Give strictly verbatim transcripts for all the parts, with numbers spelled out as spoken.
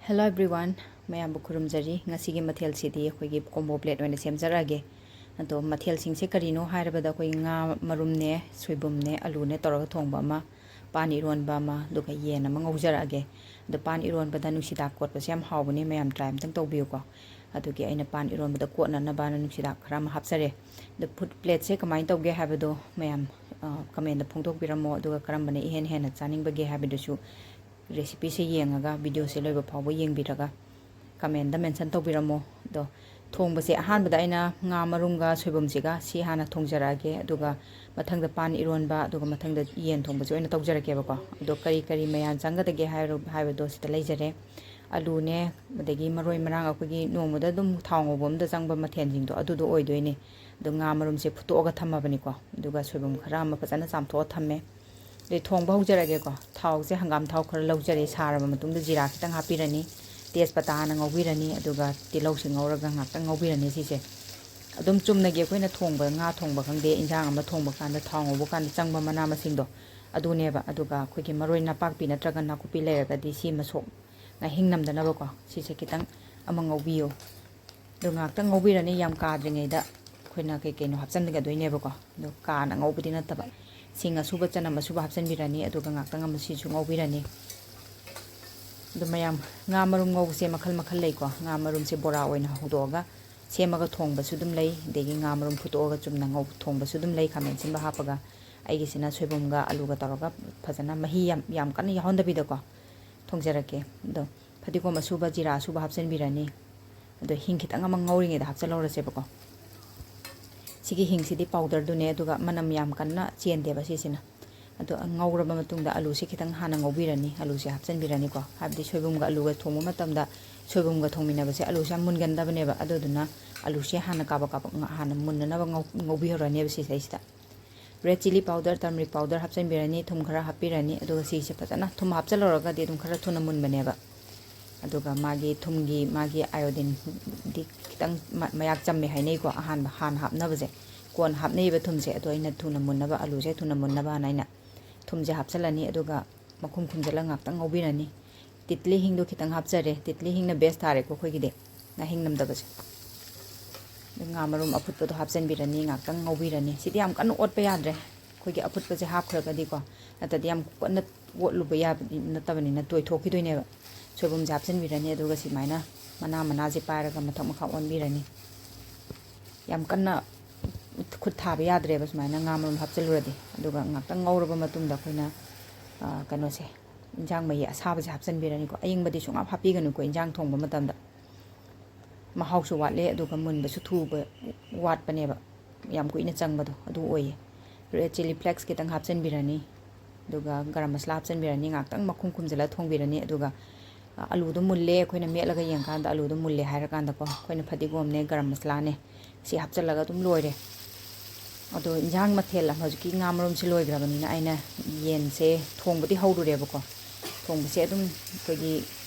Hello everyone, ꯃꯌꯥꯝꯕꯨ ꯈꯨꯔꯨꯝꯖꯔꯤ꯫ ꯉꯁꯤꯒꯤ ꯃꯊꯦꯜꯁꯤꯗꯤ ꯑꯩꯈꯣꯏꯒꯤ combo plate ꯑꯣꯏꯅ ꯁꯦꯝꯖꯔꯛꯑꯒꯦ꯫ ꯑꯗꯣ ꯃꯊꯦꯜꯁꯤꯡꯁꯦ ꯀꯔꯤꯅꯣ ꯍꯥꯏꯔꯕꯗ ꯑꯩꯈꯣꯏ ꯉꯥ ꯃꯔꯨꯝꯅꯦ, ꯁꯣꯏꯕꯨꯝꯅꯦ, ꯑꯂꯨꯅꯦ ꯇꯧꯔꯒ ꯊꯣꯡꯕ ꯑꯃ, ꯄꯥꯟ ꯏꯔꯣꯟꯕ ꯑꯃ, ꯑꯗꯨꯒ ꯌꯦꯟ ꯑꯃ ꯉꯧꯖꯔꯛꯑꯒꯦ꯫ ꯑꯗꯣ ꯄꯥꯟ ꯏꯔꯣꯟꯕꯗ ꯅꯨꯡꯁꯤꯗꯥꯛ ꯀꯣꯠꯄꯁꯦ ꯌꯥꯝ ꯍꯥꯎꯕꯅꯦ, ꯃꯌꯥꯝ try ꯑꯝꯇꯪ ꯇꯧꯕꯤꯌꯨꯀꯣ꯫ ꯑꯗꯨꯒꯤ ꯑꯩꯅ ꯄꯥꯟ ꯏꯔꯣꯟꯕꯗ ꯀꯣꯠꯅꯅꯕꯅ ꯅꯨꯡꯁꯤꯗꯥꯛ ꯈꯔ ꯑꯃ ꯍꯥꯞꯆꯔꯦ꯫ ꯑꯗꯣ food plateꯁꯦ ꯀꯃꯥꯏꯅ ꯇꯧꯒꯦ ꯍꯥꯏꯕꯗꯣ ꯃꯌꯥꯝ commentꯇ ꯐꯣꯡꯗꯣꯛꯄꯤꯔꯝꯃꯣ, ꯑꯗꯨꯒ ꯀꯔꯝꯕꯅ ꯏꯍꯦꯟ ꯍꯦꯟꯅ ꯆꯥꯅꯤꯡꯕꯒꯦ ꯍꯥꯏꯕꯗꯨꯁꯨ recipeꯁꯦ ꯌꯦꯡꯉꯒ videoꯁꯦ ꯂꯣꯏꯕ ꯐꯥꯎꯕ ꯌꯦꯡꯕꯤꯔꯒ commentꯇ mention ꯇꯧꯕꯤꯔꯝꯃꯣ꯫ ꯑꯗꯣ ꯊꯣꯡꯕꯁꯦ ꯑꯍꯥꯟꯕꯗ ꯑꯩꯅ ꯉꯥ ꯃꯔꯨꯝꯒ ꯁꯣꯏꯕꯨꯝꯁꯤꯒ ꯁꯤ ꯍꯥꯟꯅ ꯊꯣꯡꯖꯔꯛꯑꯒꯦ, ꯑꯗꯨꯒ ꯃꯊꯪꯗ ꯄꯥꯟ ꯏꯔꯣꯟꯕ, ꯑꯗꯨꯒ ꯃꯊꯪꯗ ꯌꯦꯟ ꯊꯣꯡꯕꯁꯦ ꯑꯣꯏꯅ ꯇꯧꯖꯔꯛꯀꯦꯕꯀꯣ꯫ ꯑꯗꯣ ꯀꯔꯤ ꯀꯔꯤ ꯃꯌꯥꯟ ꯆꯪꯒꯗꯒꯦ ꯍꯥꯏꯔ-, ꯍꯥꯏꯕꯗꯣ ꯁꯤꯗ ꯂꯩꯖꯔꯦ꯫ ꯑꯂꯨꯅꯦ, ꯑꯗꯒꯤ ꯃꯔꯣꯏ ꯃꯔꯥꯡ ꯑꯩꯈꯣꯏꯒꯤ ꯅꯣꯡꯃꯗ ꯑꯗꯨꯝ ꯊꯥꯎ ꯉꯧꯕ ꯑꯃꯗ ꯆꯪꯕ ꯃꯊꯦꯜꯁꯤꯡꯗꯣ ꯑꯗꯨꯗꯣ ꯑꯣꯏꯗꯣꯏꯅꯦ꯫ ꯑꯗꯣ ꯉꯥ ꯃꯔꯨꯝꯁꯦ ꯐꯨꯠꯇꯣꯛꯑꯒ ꯊꯝꯃꯕꯅꯤꯀꯣ, ꯑꯗꯨꯒ ꯁꯣꯏꯕꯨꯝ ꯈꯔ ꯑꯃ ꯐꯖꯅ ꯆꯥꯝꯊꯣꯛꯑ ꯊꯝꯃꯦ꯫ ꯑꯗꯩ ꯊꯣꯡꯕ ꯍꯧꯖꯔꯒꯦꯀꯣ꯫ ꯊꯥꯎꯁꯦ ꯍꯪꯒꯥꯝ ꯊꯥꯎ ꯈꯔ ꯂꯧꯖꯔꯦ, ꯁꯥꯔꯕ ꯃꯇꯨꯡꯗ ꯖꯤꯔꯥ ꯈꯤꯇꯪ ꯍꯥꯞꯄꯤꯔꯅꯤ, ꯇꯦꯖꯄꯇꯥ ꯍꯥꯟꯅ ꯉꯧꯕꯤꯔꯅꯤ, ꯑꯗꯨꯒ ꯇꯤꯜꯍꯧꯁꯦ ꯉꯧꯔꯒ ꯉꯥꯛꯇꯪ ꯉꯧꯕꯤꯔꯅꯤ꯫ ꯁꯤꯁꯦ ꯑꯗꯨꯝ ꯆꯨꯝꯅꯒꯤ ꯑꯩꯈꯣꯏꯅ ꯊꯣꯡꯕ, ꯉꯥ ꯊꯣꯡꯕ ꯈꯪꯗꯦ, ꯏꯟꯖꯥꯡ ꯑꯃ ꯊꯣꯡꯕ ꯀꯥꯟꯗ ꯊꯥꯎ ꯉꯧꯕ ꯀꯥꯟꯗ ꯆꯪꯕ ꯃꯅꯥ ꯃꯁꯤꯡꯗꯣ ꯑꯗꯨꯅꯦꯕ꯫ ꯑꯗꯨꯒ ꯑꯩꯈꯣꯏꯒꯤ ꯃꯔꯣꯏ ꯅꯄꯥꯛꯄꯤ ꯅꯠꯇ꯭ꯔꯒ ꯅꯥꯀꯨꯞꯄꯤ ꯂꯩꯔꯒꯗꯤ ꯁꯤ ꯃꯁꯣꯛ ꯉꯥꯍꯤꯡ ꯅꯝꯗꯅꯕꯀꯣ ꯁꯤꯁꯦ ꯈꯤꯇꯪ ꯑꯃ ꯉꯧꯕꯤꯌꯨ꯫ ꯑꯗꯨ ꯉꯥꯛꯇꯪ ꯉꯧꯕꯤꯔꯅꯤ, ꯌꯥꯝ ꯀꯥꯗ꯭ꯔꯤꯉꯩꯗ ꯑꯩꯈꯣꯏꯅ ꯀꯩ ꯀꯩꯅꯣ ꯍꯥꯞꯆꯤꯟꯒꯗꯣꯏꯅꯦꯕꯀꯣ꯫ ꯑꯗꯣ ꯀꯥꯅ ꯉꯧꯕꯗꯤ ꯅꯠꯇꯕ, ꯁꯤꯡ ꯑꯁꯨꯕ, ꯆꯅꯝ ꯑꯁꯨꯕ ꯍꯥꯞꯆꯤꯟꯕꯤꯔꯅꯤ, ꯑꯗꯨꯒ ꯉꯥꯛꯇꯪ ꯑꯃ ꯁꯤꯁꯨ ꯉꯧꯕꯤꯔꯅꯤ꯫ ꯑꯗꯨ ꯃꯌꯥꯝ, ꯉꯥ ꯃꯔꯨꯝ ꯉꯧꯕꯁꯦ ꯃꯈꯜ ꯃꯈꯜ ꯂꯩꯀꯣ꯫ ꯉꯥ ꯃꯔꯨꯝꯁꯦ ꯕꯣꯔꯥ ꯑꯣꯏꯅ ꯍꯧꯗꯣꯛꯑꯒ ꯁꯦꯝꯃꯒ ꯊꯣꯡꯕꯁꯨ ꯑꯗꯨꯝ ꯂꯩ, ꯑꯗꯒꯤ ꯉꯥ ꯃꯔꯨꯝ ꯐꯨꯠꯇꯣꯛꯑꯒ ꯆꯨꯝꯅ ꯉꯧ-, ꯊꯣꯡꯕꯁꯨ ꯑꯗꯨꯝ ꯂꯩ, ꯈꯥꯃꯦꯟ ꯑꯁꯤꯟꯕ ꯍꯥꯞꯄꯒ꯫ ꯑꯩꯒꯤꯁꯤꯅ ꯁꯣꯏꯕꯨꯝꯒ ꯑꯂꯨꯒ ꯇꯧꯔꯒ ꯐꯖꯅ ꯃꯍꯤ ꯌꯥꯝ, ꯌꯥꯝ ꯀꯟꯅ ꯌꯥꯎꯍꯟꯗꯕꯤꯗꯀꯣ ꯊꯣꯡꯖꯔꯛꯀꯦ꯫ ꯑꯗꯣ ꯐꯗꯤꯒꯣꯝ ꯑꯁꯨꯕ, ꯖꯤꯔꯥ ꯑꯁꯨꯕ ꯍꯥꯞꯆꯤꯟꯕꯤꯔꯅꯤ꯫ ꯑꯗꯣ ꯍꯤꯡ ꯈꯤꯇꯪ ꯑꯃ ꯉꯧꯔꯤꯉꯩꯗ ꯍꯥꯞꯆꯤꯜꯍꯧꯔꯁꯦꯕꯀꯣ꯫ ꯁꯤꯒꯤ ꯍꯤꯡꯁꯤꯗꯤ powderꯗꯨꯅꯦ, ꯑꯗꯨꯒ ꯃꯅꯝ ꯌꯥꯝ ꯀꯟꯅ ꯆꯦꯟꯗꯦꯕ ꯁꯤꯁꯤꯅ꯫ ꯑꯗꯣ ꯉꯧꯔꯕ ꯃꯇꯨꯡꯗ ꯑꯂꯨꯁꯦ ꯈꯤꯇꯪ ꯍꯥꯟꯅ ꯉꯧꯕꯤꯔꯅꯤ, ꯑꯂꯨꯁꯦ ꯍꯥꯞꯆꯤꯟꯕꯤꯔꯅꯤꯀꯣ꯫ ꯍꯥꯏꯕꯗꯤ ꯁꯣꯏꯕꯨꯝꯒ ꯑꯂꯨꯒ ꯊꯣꯡꯕ ꯃꯇꯝꯗ, ꯁꯣꯏꯕꯨꯝꯒ ꯊꯣꯡꯃꯤꯟꯅꯕꯁꯦ ꯑꯂꯨꯁꯦ ꯌꯥꯝ ꯃꯨꯟꯒꯟꯗꯕꯅꯦꯕ꯫ ꯑꯗꯨꯗꯨꯅ ꯑꯂꯨꯁꯦ ꯍꯥꯟꯅ ꯀꯥꯕꯛ ꯀꯥꯕꯛ ꯉ-, ꯍꯥꯟꯅ ꯃꯨꯟꯅꯅꯕ ꯉꯧ-, ꯉꯧꯕꯤꯍꯧꯔꯅꯦꯕ ꯁꯤꯁꯤꯗꯩꯁꯤꯗ꯫ Red chilli powder, turmeric powder ꯍꯥꯞꯆꯤꯟꯕꯤꯔꯅꯤ, ꯊꯨꯝ ꯈꯔ ꯍꯥꯞꯄꯤꯔꯅꯤ, ꯑꯗꯨꯒ ꯁꯤꯁꯦ ꯐꯖꯅ, ꯊꯨꯝ ꯍꯥꯞꯆꯤꯜꯂꯨꯔꯒꯗꯤ ꯑꯗꯨꯝ ꯈꯔ ꯊꯨꯅ ꯃꯨꯟꯕꯅꯦꯕ꯫ ꯑꯗꯨꯒ ꯃꯥꯒꯤ ꯊꯨꯝꯒꯤ, ꯃꯥꯒꯤ iodineꯗꯤ ꯈꯤꯇꯪ ꯃ-, ꯃꯌꯥꯛ ꯆꯝꯃꯦ ꯍꯥꯏꯅꯩꯀꯣ, ꯑꯍꯥꯟꯕ, ꯍꯥꯟꯅ ꯍꯥꯞꯅꯕꯁꯦ꯫ ꯀꯣꯟꯅ ꯍꯥꯞꯅꯩꯕ ꯊꯨꯝꯁꯦ, ꯑꯗꯣ ꯑꯩꯅ ꯊꯨꯅ ꯃꯨꯟꯅꯕ, ꯑꯂꯨꯁꯦ ꯊꯨꯅ ꯃꯨꯟꯅꯕ ꯍꯥꯏꯅ ꯑꯩꯅ ꯊꯨꯝꯁꯦ ꯍꯥꯞꯆꯤꯜꯂꯅꯤ, ꯑꯗꯨꯒ ꯃꯈꯨꯝ ꯈꯨꯝꯖꯤꯜꯂꯒ ꯉꯥꯛꯇꯪ ꯉꯧꯕꯤꯔꯅꯤ꯫ ꯇꯤꯠꯂꯤ ꯍꯤꯡꯗꯣ ꯈꯤꯇꯪ ꯍꯥꯞꯆꯔꯦ꯫ ꯇꯤꯠꯂꯤ ꯍꯤꯡꯅ best ꯇꯥꯔꯦꯀꯣ ꯑꯩꯈꯣꯏꯒꯤꯗꯤ, ꯉꯥꯍꯤꯡ ꯅꯝꯗꯕꯁꯦ꯫ ꯑꯗꯩ ꯉꯥ ꯃꯔꯨꯝ ꯑꯐꯨꯠꯄꯗꯣ ꯍꯥꯞꯆꯤꯟꯕꯤꯔꯅꯤ, ꯉꯥꯛꯇꯪ ꯉꯧꯕꯤꯔꯅꯤ꯫ ꯁꯤꯗꯤ ꯌꯥꯝ ꯀꯟꯅ ꯑꯣꯠꯄ ꯌꯥꯗ꯭ꯔꯦ, ꯑꯩꯈꯣꯏꯒꯤ ꯑꯐꯨꯠꯄꯁꯦ ꯍꯥꯞꯈ꯭ꯔꯒꯗꯤꯀꯣ, ꯅꯠꯇ꯭ꯔꯗꯤ ꯌꯥꯝ ꯀꯟꯅ ꯑꯣꯠꯂꯨꯕ ꯌꯥꯕꯗꯤ ꯅꯠꯇꯕꯅꯤꯅ ꯇꯣꯏꯊꯣꯛꯈꯤꯗꯣꯏꯅꯦꯕ꯫ ꯁꯣꯏꯕꯨꯝꯁꯦ ꯍꯥꯞꯆꯤꯟꯕꯤꯔꯅꯤ, ꯑꯗꯨꯒ ꯁꯨꯃꯥꯏꯅ ꯃꯅꯥ ꯃꯅꯥꯁꯦ ꯄꯥꯏꯔꯒ ꯃꯊꯛ ꯃꯈꯥ ꯑꯣꯟꯕꯤꯔꯅꯤ꯫ ꯌꯥꯝ ꯀꯟꯅ ꯈꯨꯠ ꯊꯥꯕ ꯌꯥꯗ꯭ꯔꯦꯕ ꯁꯨꯃꯥꯏꯅ ꯉꯥ ꯃꯔꯨꯝ ꯍꯥꯞꯆꯤꯜꯂꯨꯔꯗꯤ꯫ ꯑꯗꯨꯒ ꯉꯥꯛꯇꯪ ꯉꯧꯔꯕ ꯃꯇꯨꯡꯗ ꯑꯩꯈꯣꯏꯅ, ꯑ, ꯀꯩꯅꯣꯁꯦ, ꯏꯟꯖꯥꯡ ꯃꯍꯤ ꯑꯁꯥꯕꯁꯦ ꯍꯥꯞꯆꯤꯟꯕꯤꯔꯅꯤꯀꯣ꯫ ꯑꯌꯤꯡꯕꯗꯤ ꯁꯨꯡꯍꯥꯞ ꯍꯥꯞꯄꯤꯒꯅꯨꯀꯣ ꯏꯟꯖꯥꯡ ꯊꯣꯡꯕ ꯃꯇꯝꯗ꯫ ꯃꯍꯥꯎꯁꯨ ꯋꯥꯠꯂꯦ, ꯑꯗꯨꯒ ꯃꯨꯟꯕꯁꯨ ꯊꯨꯕ ꯋꯥꯠꯄꯅꯦꯕ, ꯌꯥꯝ ꯀꯨꯏꯅ ꯆꯪꯕꯗꯣ ꯑꯗꯨ ꯑꯣꯏꯌꯦ꯫ Red chilli flakes ꯈꯤꯇꯪ ꯍꯥꯞꯆꯤꯟꯕꯤꯔꯅꯤ, ꯑꯗꯨꯒ ꯒꯔꯝ ꯃꯁꯂꯥ ꯍꯥꯞꯆꯤꯟꯕꯤꯔꯅꯤ, ꯉꯥꯛꯇꯪ ꯃꯈꯨꯝ ꯈꯨꯝꯖꯤꯜꯂ ꯊꯣꯡꯕꯤꯔꯅꯤ꯫ ꯑꯗꯨꯒ, ꯑ, ꯑꯂꯨꯗꯣ ꯃꯨꯜꯂꯦ, ꯑꯩꯈꯣꯏꯅ ꯃꯦꯠꯂꯒ ꯌꯦꯡꯀꯥꯟꯗ ꯑꯂꯨꯗꯣ ꯃꯨꯜꯂꯦ ꯍꯥꯏꯔꯀꯥꯟꯗꯀꯣ, ꯑꯩꯈꯣꯏꯅ ꯐꯗꯤꯒꯣꯝꯅꯦ, ꯒꯔꯝ ꯃꯁꯂꯥꯅꯦ, ꯁꯤ ꯍꯥꯞꯆꯤꯜꯂꯒ ꯑꯗꯨꯝ ꯂꯣꯏꯔꯦ꯫ ꯑꯗꯣ ꯏꯟꯖꯥꯡ ꯃꯊꯦꯜ ꯍꯧꯖꯤꯛꯀꯤ ꯉꯥ ꯃꯔꯨꯝꯁꯦ ꯂꯣꯏꯈ꯭ꯔꯕꯅꯤꯅ ꯑꯩꯅ ꯌꯦꯟꯁꯦ ꯊꯣꯡꯕꯗꯤ ꯍꯧꯔꯨꯔꯦꯕꯀꯣ꯫ ꯊꯣꯡꯕꯁꯦ ꯑꯗꯨꯝ ꯑꯩꯈꯣꯏꯒꯤ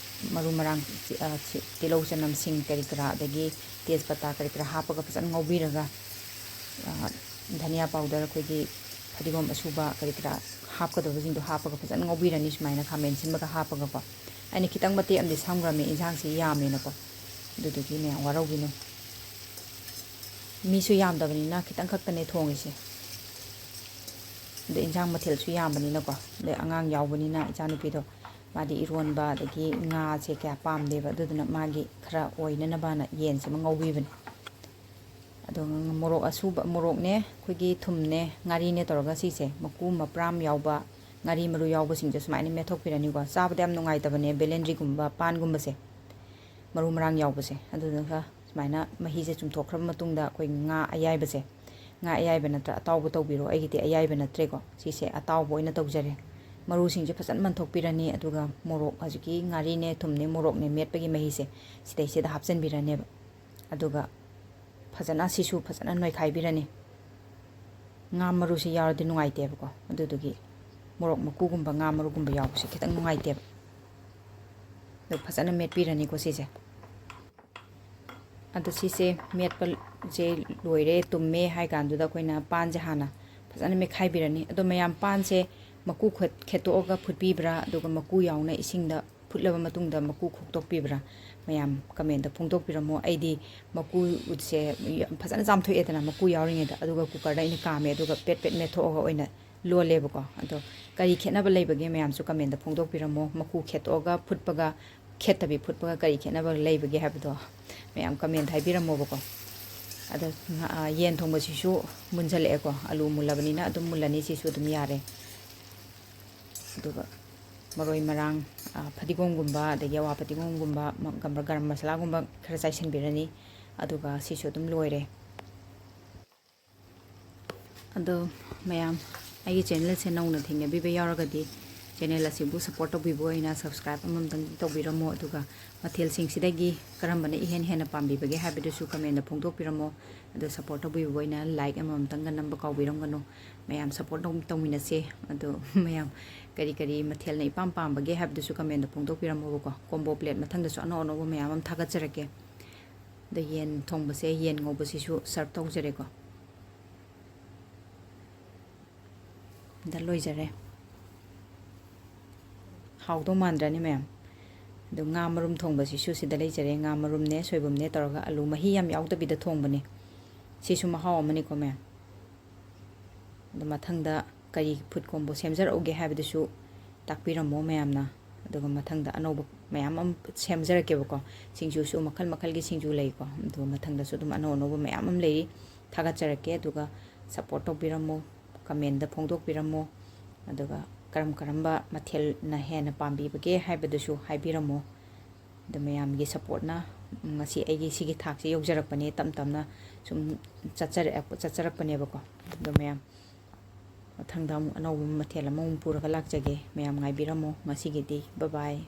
ꯃꯔꯨ ꯃꯔꯥꯡ, ꯑ, ꯁꯤ-, ꯇꯤꯜꯍꯧ ꯆꯅꯝ ꯁꯤꯡ ꯀꯔꯤ ꯀꯔꯥ ꯑꯗꯒꯤ ꯇꯦꯖꯄꯇꯥ ꯀꯔꯤ ꯀꯔꯥ ꯍꯥꯞꯄꯒ ꯐꯖꯅ ꯉꯧꯕꯤꯔꯒ, ꯑ, ꯙꯅꯤꯌꯥ powder, ꯑꯩꯈꯣꯏꯒꯤ ꯐꯗꯤꯒꯣꯝ ꯑꯁꯨꯕ ꯀꯔꯤ ꯀꯔꯥ ꯍꯥꯞꯀꯗꯕꯁꯤꯡꯗꯣ ꯍꯥꯞꯄꯒ ꯐꯖꯅ ꯉꯧꯕꯤꯔꯅꯤ, ꯁꯨꯃꯥꯏꯅ ꯈꯥꯃꯦꯟ ꯑꯁꯤꯟꯕꯒ ꯍꯥꯞꯄꯒꯀꯣ꯫ ꯑꯩꯅ ꯈꯤꯇꯪ ꯃꯇꯦꯛ ꯑꯃꯗꯤ ꯁꯝꯈ꯭ꯔꯕꯅꯤ, ꯏꯟꯁꯥꯡꯁꯤ ꯌꯥꯝꯃꯦꯅꯀꯣ, ꯑꯗꯨꯗꯨꯒꯤ ꯃꯌꯥꯝ ꯋꯥꯔꯧꯕꯤꯅꯨ꯫ ꯃꯤꯁꯨ ꯌꯥꯝꯗꯕꯅꯤꯅ ꯈꯤꯇꯪ ꯈꯛꯇꯅꯦ ꯊꯣꯡꯉꯤꯁꯦ꯫ ꯑꯗꯩ ꯏꯟꯁꯥꯡ ꯃꯊꯦꯜꯁꯨ ꯌꯥꯝꯕꯅꯤꯅꯀꯣ, ꯑꯗꯩ ꯑꯉꯥꯡ ꯌꯥꯎꯕꯅꯤꯅ ꯏꯆꯥꯅꯨꯄꯤꯗꯣ ꯃꯥꯗꯤ ꯏꯔꯣꯟꯕ ꯑꯗꯒꯤ ꯉꯥꯁꯦ ꯀꯌꯥ ꯄꯥꯝꯗꯦꯕ, ꯑꯗꯨꯗꯨꯅ ꯃꯥꯒꯤ ꯈꯔ ꯑꯣꯏꯅꯅꯕꯅ ꯌꯦꯟꯁꯤꯃ ꯉꯧꯕꯤꯕꯅꯤ꯫ ꯑꯗꯣ ꯃꯣꯔꯣꯛ ꯑꯁꯨꯕ, ꯃꯣꯔꯣꯛꯅꯦ, ꯑꯩꯈꯣꯏꯒꯤ ꯊꯨꯝꯅꯦ, ꯉꯥꯔꯤꯅꯦ ꯇꯧꯔꯒ ꯁꯤꯁꯦ ꯃꯀꯨ ꯃꯄ꯭ꯔꯥꯝ ꯌꯥꯎꯕ, ꯉꯥꯔꯤ ꯃꯔꯨ ꯌꯥꯎꯕꯁꯤꯡꯁꯦ ꯁꯨꯃꯥꯏꯅ ꯃꯦꯠꯊꯣꯛꯄꯤꯔꯅꯤꯀꯣ꯫ ꯆꯥꯕꯗ ꯌꯥꯝ ꯅꯨꯡꯉꯥꯏꯇꯕꯅꯦ ꯕꯦꯂꯦꯟꯗ꯭ꯔꯤꯒꯨꯝꯕ, ꯄꯥꯟꯒꯨꯝꯕꯁꯦ, ꯃꯔꯨ ꯃꯔꯥꯡ ꯌꯥꯎꯕꯁꯦ꯫ ꯑꯗꯨꯗꯨꯒ ꯁꯨꯃꯥꯏꯅ ꯃꯍꯤꯁꯦ ꯆꯨꯝꯊꯣꯛꯈ꯭ꯔꯕ ꯃꯇꯨꯡꯗ ꯑꯩꯈꯣꯏ ꯉꯥ ꯑꯌꯥꯏꯕꯁꯦ, ꯉꯥ ꯑꯌꯥꯏꯕ ꯅꯠꯇ꯭ꯔ ꯑꯇꯥꯎꯕ ꯇꯧꯕꯤꯔꯣ, ꯑꯩꯒꯤꯗꯤ ꯑꯌꯥꯏꯕ ꯅꯠꯇ꯭ꯔꯦꯀꯣ, ꯁꯤꯁꯦ ꯑꯇꯥꯎꯕ ꯑꯣꯏꯅ ꯇꯧꯖꯔꯦ꯫ ꯃꯔꯨꯁꯤꯡꯁꯦ ꯐꯖꯅ ꯃꯟꯊꯣꯛꯄꯤꯔꯅꯤ, ꯑꯗꯨꯒ ꯃꯣꯔꯣꯛ, ꯍꯧꯖꯤꯛꯀꯤ ꯉꯥꯔꯤꯅꯦ, ꯊꯨꯝꯅꯦ, ꯃꯣꯔꯣꯛꯅꯦ ꯃꯦꯠꯄꯒꯤ ꯃꯍꯤꯁꯦ ꯁꯤꯗꯩꯁꯤꯗ ꯍꯥꯞꯆꯤꯟꯕꯤꯔꯅꯦꯕ꯫ ꯑꯗꯨꯒ ꯐꯖꯅ, ꯁꯤꯁꯨ ꯐꯖꯅ ꯅꯣꯏꯈꯥꯏꯕꯤꯔꯅꯤ꯫ ꯉꯥ ꯃꯔꯨꯁꯤ ꯌꯥꯎꯔꯗꯤ ꯅꯨꯡꯉꯥꯏꯇꯦꯕꯀꯣ, ꯑꯗꯨꯗꯨꯒꯤ ꯃꯣꯔꯣꯛ ꯃꯀꯨꯒꯨꯝꯕ, ꯉꯥ ꯃꯔꯨꯒꯨꯝꯕ ꯌꯥꯎꯕꯁꯦ ꯈꯤꯇꯪ ꯅꯨꯡꯉꯥꯏꯇꯦꯕ꯫ ꯑꯗꯨ ꯐꯖꯅ ꯃꯦꯠꯄꯤꯔꯅꯤꯀꯣ ꯁꯤꯁꯦ꯫ ꯑꯗꯣ ꯁꯤꯁꯦ ꯃꯦꯠꯄꯁꯦ ꯂꯣꯏꯔꯦ, ꯇꯨꯝꯃꯦ ꯍꯥꯏ ꯀꯥꯟꯗꯨꯗ ꯑꯩꯈꯣꯏꯅ ꯄꯥꯟꯁꯦ ꯍꯥꯟꯅ ꯐꯖꯅ ꯃꯦꯠꯈꯥꯏꯕꯤꯔꯅꯤ꯫ ꯑꯗꯣ ꯃꯌꯥꯝ, ꯄꯥꯟꯁꯦ ꯃꯀꯨ ꯈꯦꯠ-, ꯈꯦꯠꯇꯣꯛꯑꯒ ꯐꯨꯠꯄꯤꯕ꯭ꯔꯥ, ꯑꯗꯨꯒ ꯃꯀꯨ ꯌꯥꯎꯅ ꯏꯁꯤꯡꯗ ꯐꯨꯠꯂꯕ ꯃꯇꯨꯡꯗ ꯃꯀꯨ ꯈꯣꯛꯇꯣꯛꯄꯤꯕ꯭ꯔꯥ? ꯃꯌꯥꯝ ꯀꯃꯦꯟꯗ ꯐꯣꯡꯗꯣꯛꯄꯤꯔꯝꯃꯣ꯫ ꯑꯩꯗꯤ ꯃꯀꯨꯁꯦ ꯌꯥꯝ ꯐꯖꯅ ꯆꯥꯝꯊꯣꯛꯑꯦꯗꯅ, ꯃꯀꯨ ꯌꯥꯎꯔꯤꯉꯩꯗ, ꯑꯗꯨꯒ ꯀꯨꯀꯔꯗ ꯑꯩꯅ ꯀꯥꯝꯃꯦ, ꯑꯗꯨꯒ ꯄꯦꯠ ꯄꯦꯠ ꯃꯦꯠꯊꯣꯛꯑꯒ ꯑꯣꯏꯅ ꯂꯣꯜꯂꯦꯕꯀꯣ꯫ ꯑꯗꯣ ꯀꯔꯤ ꯈꯦꯠꯅꯕ ꯂꯩꯕꯒꯦ? ꯃꯌꯥꯝꯁꯨ ꯀꯃꯦꯟꯗ ꯐꯣꯡꯗꯣꯛꯄꯤꯔꯝꯃꯣ꯫ ꯃꯀꯨ ꯈꯦꯠꯇꯣꯛꯑꯒ ꯐꯨꯠꯄꯒ ꯈꯦꯠꯇꯕꯤ ꯐꯨꯠꯄꯒ ꯀꯔꯤ ꯈꯦꯠꯅꯕ ꯂꯩꯕꯒꯦ ꯍꯥꯏꯕꯗꯣ ꯃꯌꯥꯝ ꯀꯃꯦꯟ ꯍꯥꯏꯕꯤꯔꯝꯃꯣꯕꯀꯣ꯫ ꯑꯗꯣ ꯉꯥ-, ꯌꯦꯟ ꯊꯣꯡꯕꯁꯤꯁꯨ ꯃꯨꯟꯖꯜꯂꯛꯑꯦꯀꯣ꯫ ꯑꯂꯨ ꯃꯨꯜꯂꯕꯅꯤꯅ ꯑꯗꯨꯝ ꯃꯨꯜꯂꯅꯤ, ꯁꯤꯁꯨ ꯑꯗꯨꯝ ꯌꯥꯔꯦ꯫ ꯑꯗꯨꯒ ꯃꯔꯣꯏ ꯃꯔꯥꯡ, ꯑ, ꯐꯗꯤꯒꯣꯝꯒꯨꯝꯕ, ꯑꯗꯒꯤ ꯑꯋꯥ ꯐꯗꯤꯒꯣꯝꯒꯨꯝꯕ, ꯃ-, ꯒꯝ-, ꯒꯔꯝ ꯃꯁꯥꯂꯥꯒꯨꯝꯕ ꯈꯔ ꯆꯥꯏꯁꯤꯟꯕꯤꯔꯅꯤ꯫ ꯑꯗꯨꯒ ꯁꯤꯁꯨ ꯑꯗꯨꯝ ꯂꯣꯏꯔꯦ꯫ ꯑꯗꯣ ꯃꯌꯥꯝ, ꯑꯩꯒꯤ ꯆꯦꯅꯦꯜꯁꯦ ꯅꯧꯅ ꯊꯦꯡꯅꯕꯤꯕ ꯌꯥꯎꯔꯒꯗꯤ, ꯆꯦꯅꯦꯜ ꯑꯁꯤꯕꯨ ꯁꯞꯄꯣꯔꯠ ꯇꯧꯕꯤꯕ ꯑꯣꯏꯅ ꯁꯕꯁꯀ꯭ꯔꯥꯏꯕ ꯑꯃꯃꯝꯇꯪ ꯇꯧꯕꯤꯔꯝꯃꯣ꯫ ꯑꯗꯨꯒ ꯃꯊꯦꯜꯁꯤꯡꯁꯤꯗꯒꯤ ꯀꯔꯝꯕꯅ ꯏꯍꯦꯟ ꯍꯦꯟꯅ ꯄꯥꯝꯕꯤꯕꯒꯦ ꯍꯥꯏꯕꯗꯨꯁꯨ ꯀꯃꯦꯟꯗ ꯐꯣꯡꯗꯣꯛꯄꯤꯔꯝꯃꯣ꯫ ꯑꯗꯣ ꯁꯞꯄꯣꯔꯠ ꯇꯧꯕꯤꯕ ꯑꯣꯏꯅ ꯂꯥꯏꯛ ꯑꯃꯃꯝꯇꯪꯒ ꯅꯝꯕ ꯀꯥꯎꯕꯤꯔꯝꯒꯅꯨ꯫ ꯃꯌꯥꯝ ꯁꯞꯄꯣꯔꯠ ꯇꯧ-, ꯇꯧꯃꯤꯟꯅꯁꯦ꯫ ꯑꯗꯣ ꯃꯌꯥꯝ ꯀꯔꯤ ꯀꯔꯤ ꯃꯊꯦꯜꯅ ꯏꯄꯥꯝ ꯄꯥꯝꯕꯒꯦ ꯍꯥꯏꯕꯗꯨꯁꯨ ꯀꯃꯦꯟꯗ ꯐꯣꯡꯗꯣꯛꯄꯤꯔꯝꯃꯣꯕꯀꯣ꯫ ꯀꯣꯝꯕꯣ ꯄ꯭ꯂꯦꯠ ꯃꯊꯪꯗꯁꯨ ꯑꯅꯧ ꯑꯅꯧꯕ ꯃꯌꯥꯝ ꯑꯃ ꯊꯥꯒꯠꯆꯔꯛꯀꯦ꯫ ꯑꯗ ꯌꯦꯟ ꯊꯣꯡꯕꯁꯦ, ꯌꯦꯟ ꯉꯧꯕꯁꯤꯁꯨ ꯁꯔꯞ ꯇꯧꯖꯔꯦꯀꯣ꯫ ꯗ ꯂꯣꯏꯖꯔꯦ꯫ ꯍꯥꯎꯗꯧ ꯃꯥꯟꯗ꯭ꯔꯅꯦ ꯃꯌꯥꯝ? ꯑꯗꯣ ꯉꯥ ꯃꯔꯨꯝ ꯊꯣꯡꯕꯁꯤꯁꯨ ꯁꯤꯗ ꯂꯩꯖꯔꯦ꯫ ꯉꯥ ꯃꯔꯨꯝꯅꯦ, ꯁꯣꯏꯕꯨꯝꯅꯦ ꯇꯧꯔꯒ, ꯑꯂꯨ ꯃꯍꯤ ꯌꯥꯝ ꯌꯥꯎꯗꯕꯤꯗ ꯊꯣꯡꯕꯅꯦ꯫ ꯁꯤꯁꯨ ꯃꯍꯥꯎ ꯑꯃꯅꯤꯀꯣ ꯃꯌꯥꯝ꯫ ꯑꯗꯣ ꯃꯊꯪꯗ ꯀꯔꯤ ꯐꯨꯠ ꯀꯣꯝꯕꯣ ꯁꯦꯝꯖꯔꯛꯎꯒꯦ ꯍꯥꯏꯕꯗꯨꯁꯨ ꯇꯥꯛꯄꯤꯔꯝꯃꯣ ꯃꯌꯥꯝꯅ꯫ ꯑꯗꯨꯒ ꯃꯊꯪꯗ ꯑꯅꯧꯕ ꯃꯌꯥꯝ ꯑꯃ ꯁꯦꯝꯖꯔꯛꯀꯦꯕꯀꯣ꯫ ꯁꯤꯡꯖꯨꯁꯨ ꯃꯈꯜ ꯃꯈꯜꯒꯤ ꯁꯤꯡꯖꯨ ꯂꯩꯀꯣ꯫ ꯑꯗꯨꯒ ꯃꯊꯪꯗꯁꯨ ꯑꯗꯨꯝ ꯑꯅꯧ ꯑꯅꯧꯕ ꯃꯌꯥꯝ ꯑꯃ ꯂꯩꯔꯤ, ꯊꯥꯒꯠꯆꯔꯛꯀꯦ꯫ ꯑꯗꯨꯒ ꯁꯞꯄꯣꯔꯠ ꯇꯧꯕꯤꯔꯝꯃꯣ, ꯀꯃꯦꯟꯗ ꯐꯣꯡꯗꯣꯛꯄꯤꯔꯝꯃꯣ꯫ ꯑꯗꯨꯒ ꯀꯔꯝ ꯀꯔꯝꯕ ꯃꯊꯦꯜꯅ ꯍꯦꯟꯅ ꯄꯥꯝꯕꯤꯕꯒꯦ ꯍꯥꯏꯕꯗꯨꯁꯨ ꯍꯥꯏꯕꯤꯔꯝꯃꯣ꯫ ꯑꯗꯣ ꯃꯌꯥꯝꯒꯤ ꯁꯞꯄꯣꯔꯠꯅ ꯉꯁꯤ ꯑꯩꯒꯤ ꯁꯤꯒꯤ ꯊꯥꯛꯁꯦ ꯌꯧꯖꯔꯛꯄꯅꯦ, ꯇꯞ ꯇꯞꯅ ꯁꯨꯝ ꯆꯠꯆꯔꯛ-, ꯆꯠꯆꯔꯛꯄꯅꯦꯕꯀꯣ꯫ ꯑꯗꯣ ꯃꯌꯥꯝ, ꯃꯊꯪꯗ ꯑꯃꯨꯛ ꯑꯅꯧꯕ ꯃꯊꯦꯜ ꯑꯃꯃꯨꯛ ꯄꯨꯔꯒ ꯂꯥꯛꯆꯒꯦ꯫ ꯃꯌꯥꯝ ꯉꯥꯏꯕꯤꯔꯝꯃꯣ꯫ ꯉꯁꯤꯒꯤꯗꯤ bye bye꯫